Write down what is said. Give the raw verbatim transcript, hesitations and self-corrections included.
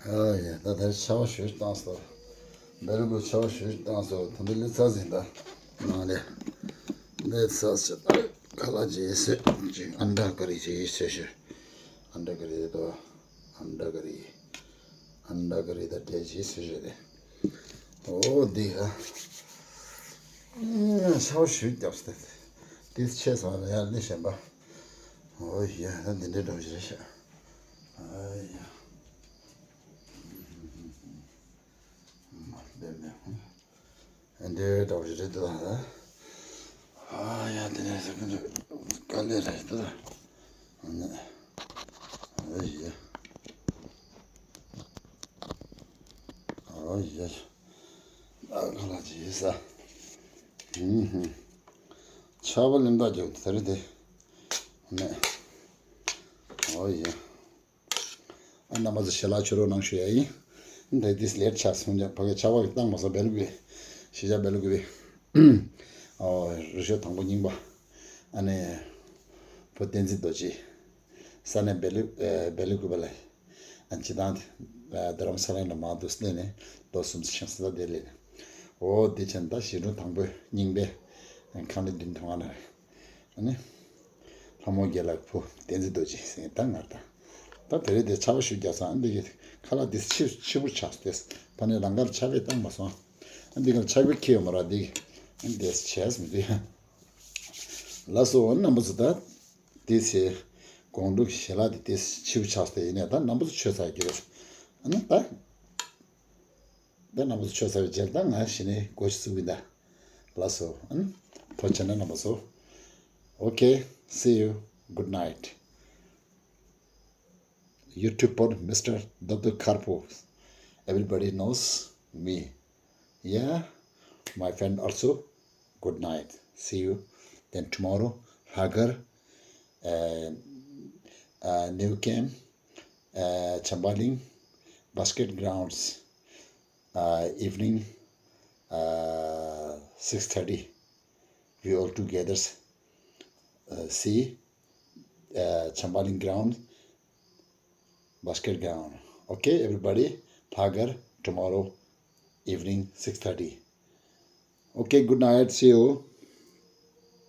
ཨ་ཡ། ད་དེར་ཆར་པ་ཞེ་པོ་བཏང་སོང་། སྦེལ་ཀོབ་ཆར་པ་ཞེ་པོ་བཏང་སོང་། ད་འདི་ལས་ཚ་ཟིན་ད། ནང་ལས་ལས་ཚ་ཟིན་ད། ཁ་ལག་ཅིག་ཟོས། ཅིག་ཨན་ཌ་ཀ་རི་ཅིག་ཟོས་ཤོག་ཨན་ཌ་ཀ་རི་དེ་དོ། ཨན་ཌ་ཀ་རི། ཨན་ཌ་ཀ་རི་ད་འབྲས་ཅིག་ཟོས་ཤོག་དེ། འོ་འདི་ཧ། ཆར་པ་ཞེ་པོ་བརྒྱབ་སོང་། དེ་ཆད་སོང་ལ་ཡར་སླེབས་བཞིན་པ། འོ་ཡ། ད་འདི་འདྲའི་འདྲ་པོ་ཞིག་རེད་ཤག་ཨ་ཡ། མ་སླེབས་མེད། ཨ་འདི་འདྲ་པོ་ཞིག་རེད་འདུག་ཨ་ཡ། དེ་ནས་ཟེར་གི་འདུག་དཀའ་ལས་རེད་འདུག་ཨ་ནི། ཨ་ཡ། ཨ་ཡ། ཨ་ཁ་ལག་ཅིག་ཟ། ཧུམ་ཧུམ། ཆར་པ་ལིམ་ད་རྒྱབ་དེ་རེད་དེ། ཨ་ནི། ཨ་ཡ། ཨ་རྣམ་པ་ཚོ་ཞལ་ལག་མཆོད་རོགས་གནང་ཞུ་ཡ་ཡིན། འདི་དེ་ལེཊ་ཆགས་སོང་ཀྱང་ཕ་གི་ཆར་པ་གི་བཏང་མ་སོང་། སྦེལ་ཀོབ་པའི་གཞིས་ཆགས་སྦེལ་ཀོབ་པའི་ཨོ་རི་ཤོ་དང་པོ་རྙིང་པ། ཨ་ནི་བུ་བསྟན་འཛིན་རྡོ་རྗེ། ས་གནས་སྦེལ་ཀོབ་ཨ་སྦེལ་ཀོབ་པ་ལ། ཨ་སྤྱི་བཏང་དེ་རྡ་རམ་ས་ལ་ནས་མར་འདུག་སླེབས་ནས་ལོ་གསུམ་ཙམ་ཕྱིན་སོང་། ད་དེ་ལས་ནས་འོ་དེ་བྱས་ནས་ད་གཞིས་གྲོང་དང་པོའི་རྙིང་པའི་ཁང་ལས་མདུན་ཐོན་ང་ནས་རེད། ཨ་ནི། ལྷ་མོ་དགེ་ལགས་བུ་བསྟན་འཛིན་རྡོ་རྗེ་ཟེར་མཁན་ད་ང་རེད་ད། ད་དེ་རིང་དེ་ཆར་པ་ཞེ་པོ་བརྒྱབ་སོང་། ཨ་འདི་གི་ཁ་ལག་དེ་ཕྱི་ཕྱི་པོ་ཆགས་སོང་། དེ་ཕ་ནས་ལམ་ཁར་ཆར་པས་བཏང་མ་སོང་། ཨ་འདི་ག་ལ་ཆར་པས་ཁྱེར་ཡོད་མ་རེད་འདི་གི། ཨ་འདི་བྱས་མི་འདུག་ལགས་སོ། ཨ་རྣམ་པ་ཚོ་ད་དེ་ཚེ་དགོང་དྲོ་གི་ཞལ་ལག་དེ་དེ་ཕྱི་པོ་ཆགས་སོང་། དེ་ཡིན་ནའི་ད་རྣམ་པ་ཚོ་མཆོད་ཚར་གྱི་རེད། ཨ་ནི་ད། ད་རྣམ་པ་ཚོ་མཆོད་ཚར་བའི་རྗེས་ལ་ད་ང་གཞི་ནས་སྒོ་ཕྱེ་ཚུགས་ཀྱི་ད། ལགས་སོ། ཨ་ནི་ཐུགས་རྗེ་གནང་རྣམ་པ་ཚོ། Okay, see you. Good night. YouTuber Mister Doctor Karpo. Everybody knows me. Yeah, my friend also. Good night. See you. Then tomorrow, Hagar, uh, uh, New Camp, uh, Chambaling, Basket Grounds, uh, evening, uh, six thirty. We all together, uh, see, uh, Chambaling Ground, Basket Ground. Okay, everybody, Hagar, tomorrow evening, six thirty. Okay, good night. See you.